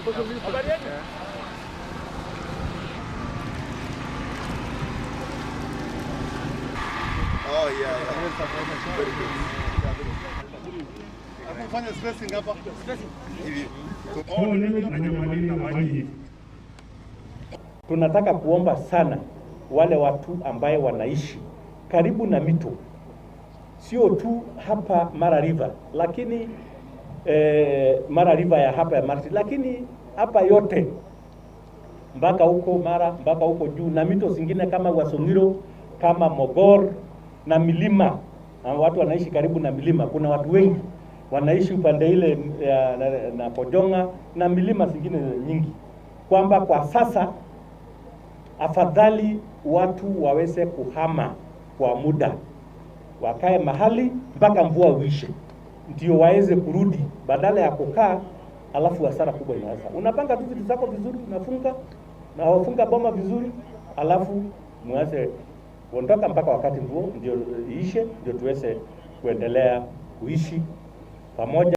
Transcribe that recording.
Habari yenu? Oh, yeah. Very good. Fanya spacing hapa. Hivi. Tunataka kuomba sana wale watu ambaye wanaishi karibu na mito, sio tu hapa Mara River, lakini Mara River ya hapa ya Marti, lakini hapa yote mpaka huko Mara mpaka huko juu na mito zingine kama Wasongiro kama Mogor na milima na watu wanaishi karibu na milima. Kuna watu wengi wanaishi upande ile ya, na Kojonga na milima zingine nyingi, kwamba kwa sasa afadhali watu waweze kuhama kwa muda, wakae mahali mpaka mvua uishe, ndio waweze kurudi, badala ya kukaa alafu hasara kubwa inaweza. Unapanga tu vitu zako vizuri, unafunga na wafunga boma vizuri, alafu muanze kuondoka mpaka wakati mvua ndio iishe, ndio tuweze kuendelea kuishi pamoja.